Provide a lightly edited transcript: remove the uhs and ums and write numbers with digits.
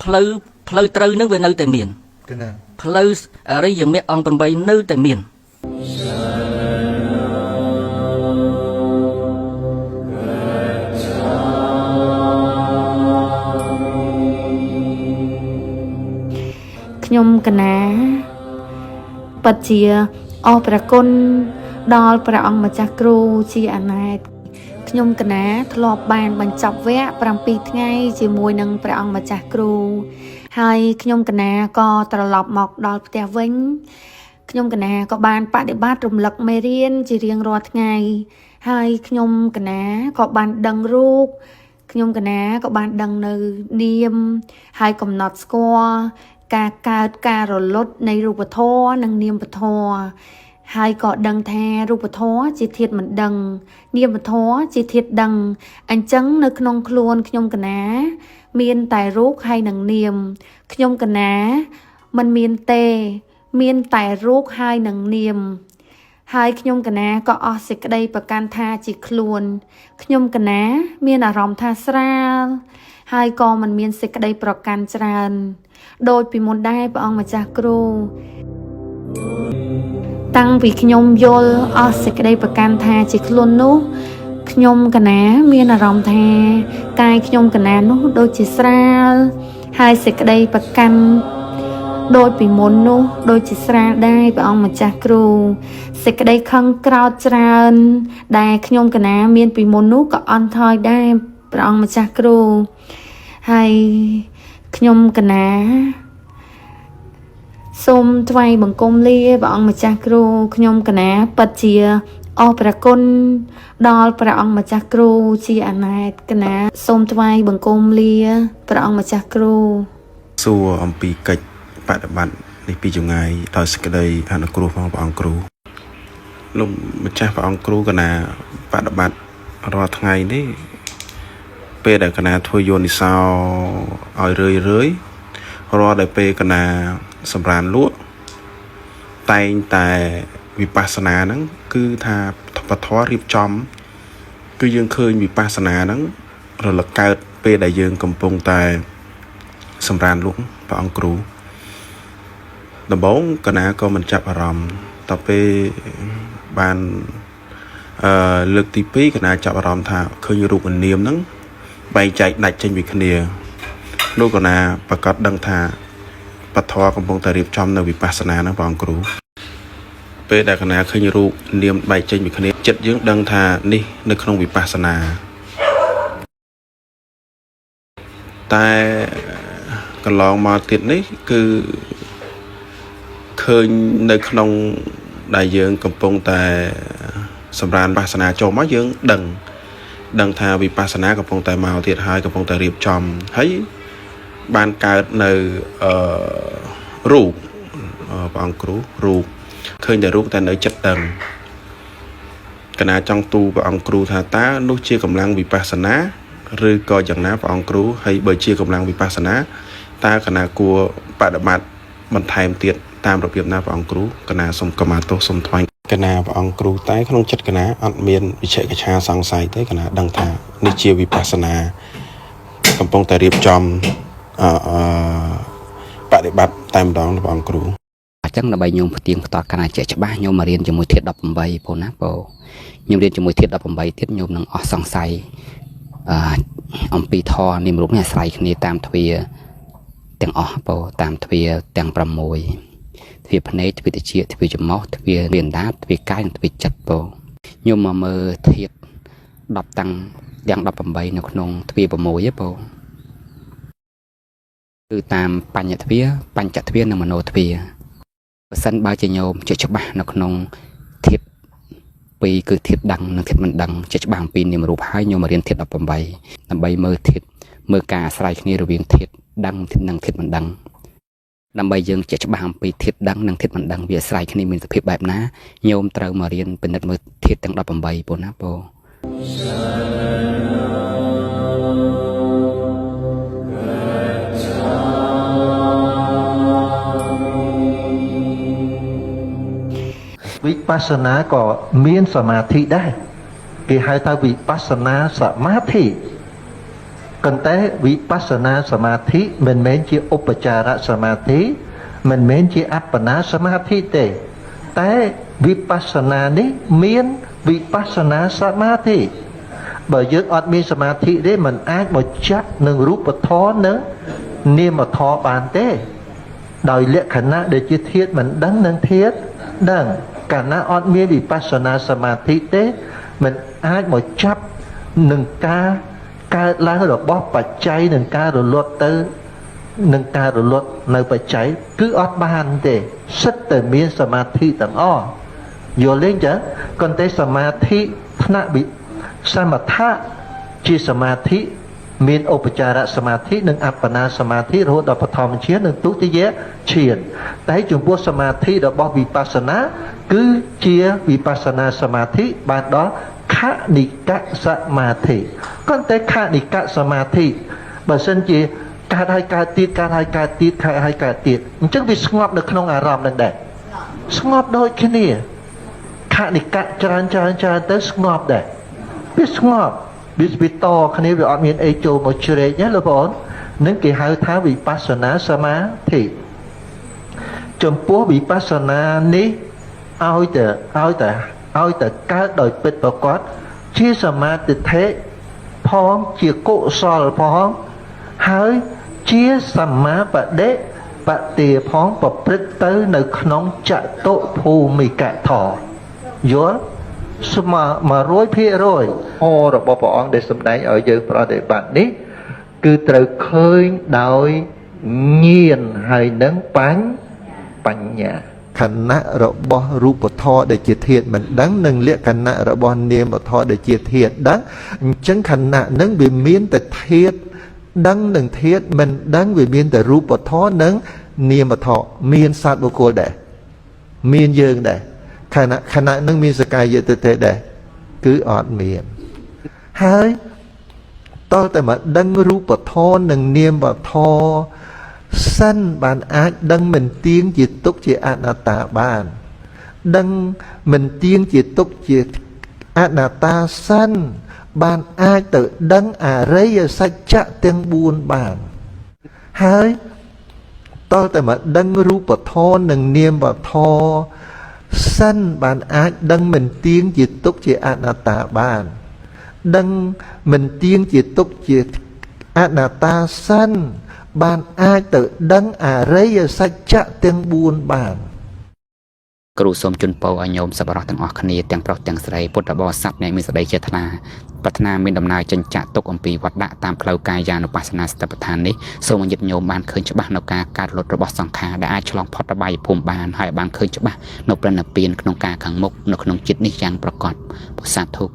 ផ្លូវផ្លូវត្រូវនឹងវានៅតែមាន កណា ផ្លូវអរិយមគ្គអង្គ8នៅតែមាន ខ្ញុំកណាពិតជាអរព្រះគុណដល់ព្រះអង្គម្ចាស់គ្រូជាអណែតខ្ញុំកណាធ្លាប់បានបញ្ចប់វគ្គ7ថ្ងៃជាមួយនឹងព្រះអង្គម្ចាស់គ្រូហើយខ្ញុំកណាក៏ត្រឡប់មកដល់ផ្ទះវិញខ្ញុំកណាក៏បានបដិបត្តិរំលឹកមេរៀនជារៀងរាល់ថ្ងៃហើយខ្ញុំកណាក៏បានដឹងរូបខ្ញុំកណាក៏បានដឹងនៅនាមហើយកំណត់ស្គាល់ការកើតការរលត់នៃរូបធម៌និងនាមធម៌ហើយក៏ដឹងថារូបធម៌ជាធាតុមិនដឹងនាមធម៌ជាធាតុដឹងអញ្ចឹងនៅក្នុងខ្លួនខ្ញុំកណា មានតែរូបហើយនិងនាមខ្ញុំកណាមិនមានទេ មានតែរូបហើយនិងនាមហើយខ្ញុំកណាក៏អស់សេចក្តីប្រកាន់ថាជាខ្លួនខ្ញុំកណាមានអារម្មណ៍ថាស្រាលហើយក៏មិនមានសេចក្តីប្រកាន់ច្រើនដូចពីមុនដែរព្រះអង្គម្ចាស់គ្រូតាំងពីខ្ញុំយល់អស់សេចក្តីប្រកាន់ថាជាខ្លួននោះខ្ញុំកណាមានអារម្មណ៍ថាកាយខ្ញុំកណានោះដូចជាស្រាលហើយសេចក្តីប្រកាន់ដូចពីមុននោះដូចជាស្រាលដែរព្រះអង្គម្ចាស់គ្រូសេចក្តីខឹងក្រោធច្រើនដែលខ្ញុំកណាមានពីមុននោះក៏អន់ថយដែរព្រះអង្គម្ចាស់គ្រូហើយខ្ញុំកណាសូមថ្វាយបង្គំលាព្រះអង្គម្ចាស់គ្រូខ្ញុំកណាពិតជាអរព្រះគុណដល់ព្រះអង្គម្ចាស់គ្រូជាអណែតកណាសូមថ្វាយបង្គំលាព្រះអង្គម្ចាស់គ្រូ សួរអំពីកិច្ចបដិបត្តិនេះពីចម្ងាយដោយសេចក្តីអនុគ្រោះរបស់ព្រះអង្គគ្រូលោកម្ចាស់ព្រះអង្គគ្រូកណាបដិបត្តិរាល់ថ្ងៃនេះពេលដែលកណាធ្វើយោនិសោឲ្យរឿយរឿយរាល់ដែលពេលកណាសម្រានលក់តែងតែវិបស្សនាហ្នឹងគឺថាពធរៀបចំគឺយើងឃើញវិបស្សនាហ្នឹងរលឹកកើតពេលដែលយើងកំពុងតែសម្រានលក់ព្រះអង្គគ្រូដំបូងកណាក៏មិនចាប់អារម្មណ៍តទៅពេលបានលើកទី2កណាចាប់អារម្មណ៍ថាឃើញរូបនាមហ្នឹងបែងចែកដាច់ចេញពីគ្នាលោកកណាប្រកាសដឹងថាពធកំពុងតែរៀបចំនៅវិបស្សនាហ្នឹងព្រះអង្គគ្រូពេលដែលកណាឃើញរូបនាមបែកចេញពីគ្នាចិត្តយើងដឹងថានេះនៅក្នុងវិបស្សនាតែកន្លងមកទៀតនេះគឺឃើញនៅក្នុងដែលយើងកំពុងតែសម្រានវិបស្សនាចូលមកយើងដឹងថាវិបស្សនាកំពុងតែមកទៀតហើយកំពុងតែរៀបចំហើយបានកើតនៅរូបព្រះអង្គគ្រូរូបឃើញតែរូបតែនៅចិត្តដឹងកណាចង់ទូព្រះអង្គគ្រូថាតើនោះជាកម្លាំងវិបស្សនាឬក៏យ៉ាងណាព្រះអង្គគ្រូហើយបើជាកម្លាំងវិបស្សនាតើកណាគួរបដិបត្តិបន្ថែមទៀតតាមរបៀបណាព្រះអង្គគ្រូកណាសូមកមាទោសសូមថ្វាយកណាព្រះអង្គគ្រូតែក្នុងចិត្តកណាអត់មានវិជ្ជកិច្ឆាសង្ស័យទេកណាដឹងថានេះជាវិបស្សនាកំពុងតែរៀបចំបដិបត្តិតែម្ដងព្រះអង្គគ្រូ អញ្ចឹងដើម្បីញោមផ្ទៀងផ្ទាត់កណាជាក់ច្បាស់ញោមមករៀនជាមួយធាតុ18បងណាបងញោមរៀនជាមួយធាតុ18ទៀតញោមនឹងអស់សង្ស័យអំពីធម៌នាមរូបនេះអាស្រ័យគ្នាតាមទ្វាទាំងអស់បងតាមទ្វាទាំង6ទ្វាភ្នែកទ្វាតិចទ្វាច្រមុះទ្វារានដាទ្វាកាយនិងទ្វាចិត្តបងញោមមកមើលធាតុ10តាំងទាំង18នៅក្នុងទ្វា6ហ៎បងគឺតាមបញ្ញទ្វាបញ្ចទ្វានិងមโนទ្វាបើសិនបើជាញោមជាច្បាស់នៅក្នុងធាតុពីរគឺធាតុដឹងនិងធាតុមិនដឹងជាច្បាស់អំពីនាមរូបហើយញោមមករៀនធាតុ18ដើម្បីមើលធាតុមើលការអាស្រ័យគ្នារវាងធាតុដឹងនិងធាតុមិនដឹងដើម្បីយើងជាច្បាស់អំពីធាតុដឹងនិងធាតុមិនដឹងវាអាស្រ័យគ្នាមានសភាពបែបណាញោមត្រូវមករៀនពិនិត្យមើលធាតុទាំង18បងណាបង វិបស្សនាក៏មានសមាធិដែរគេហៅថាវិបស្សនាសមាធិ ប៉ុន្តែវិបស្សនាសមាធិមិនមែនជាឧបចារសមាធិមិនមែនជាអបនាសមាធិទេតែវិបស្សនានេះមានវិបស្សនាសមាធិបើយើងអត់មានសមាធិទេมันអាចមកចាប់នឹងរូបធម៌និងនាមធម៌បានទេដោយលក្ខណៈដែលជាធាតុមិនដឹងនិងធាតុដឹងកាលណាអត់មានវិបស្សនាសមាធិទេมันអាចមកចាប់នឹងការកើតឡើងរបស់បច្ច័យនឹងការរលត់ទៅនឹងការរលត់នៅបច្ច័យគឺអត់បានទេសិតតែមានសមាធិទាំងអស់យល់ទេចឹងប៉ុន្តែសមាធិថ្នាក់វិសមថៈជាសមាធិមានឧបចារសមាធិនិងអបនាសមាធិរហូតដល់បឋមឈាននិងទុតិយឈានតែចំពោះសមាធិរបស់វិបស្សនាគឺជាវិបស្សនាសមាធិបានដល់ខនិកសមាធិប៉ុន្តែខនិកសមាធិបើសិនជាកើតហើយកើតទៀតកើតហើយកើតទៀតកើតហើយកើតទៀតអញ្ចឹងវាស្ងប់នៅក្នុងអារម្មណ៍នឹងដែរស្ងប់ដូចគ្នាខនិកៈច្រើនច្រើនច្រើនទៅស្ងប់ដែរវាស្ងប់វាតគ្នាវាអត់មានអីចូលមកជ្រែកណាលោកបងនឹងគេហៅថាវិបស្សនាសមាធិចំពោះវិបស្សនានេះឲ្យតែកើតដោយពិតប្រាកដជាសមាទិដ្ឋិផងជាកុសលផងហើយជាសម្មាបដិបទាផងប្រព្រឹត្តទៅនៅក្នុងចតុភូមិកធម៌យល់ស្មើ100%ហរបស់ព្រះអង្គដែលសម្ដែងឲ្យយើងប្រតិបត្តិនេះគឺត្រូវឃើញដោយញាណហើយនឹងបញ្ញាខណៈរបស់រូបធម៌ដែលជាធាតុមិនដឹងនិងលក្ខណៈរបស់នាមធម៌ដែលជាធាតុដឹងអញ្ចឹងខណៈនឹងវាមានតែធាតុដឹងនិងធាតុមិនដឹងវាមានតែរូបធម៌និងនាមធម៌មានសត្វបុគ្គលដែរមានយើងដែរខណៈនឹងមានសកាយទិដ្ឋិដែរគឺអត់មានហើយតើតែមកដឹងរូបធម៌និងនាមធម៌សិនបានអាចដឹងមិនទៀងជាទុក្ខជាអនត្តាបានដឹងមិនទៀងជាទុក្ខជាអនត្តាសិនបានអាចទៅដឹងអរិយសច្ចៈទាំង4បានហើយតើតែមកដឹងរូបធម៌និងនាមធម៌សិនបានអាចដឹងមិនទៀងជាទុក្ខជាអនត្តាបានដឹងមិនទៀងជាទុក្ខជាអនត្តាសិនបានអាចទៅដឹងអរិយសច្ចៈទាំង4បាន គ្រូសូមជូនពរឲ្យញោមសប្បុរសទាំងអស់គ្នាទាំងប្រុសទាំងស្រីពុទ្ធបរិស័ទអ្នកមានសេចក្តីជ្រះថ្លាប្រាថ្នាមានដំណើរចេញចាក់ទុកអំពីវត្តដាក់តាមផ្លូវកាយានុបស្សនាសតិប្បដ្ឋាននេះសូមឲ្យញាតិញោមបានឃើញច្បាស់នៅការកើតលត់របស់សង្ខារដែលអាចឆ្លងផុតបាយភូមិបានហើយបានឃើញច្បាស់នៅព្រះនិព្វានក្នុងការខាងមុខនៅក្នុងជាតិនេះយ៉ាងប្រកបសាធុ។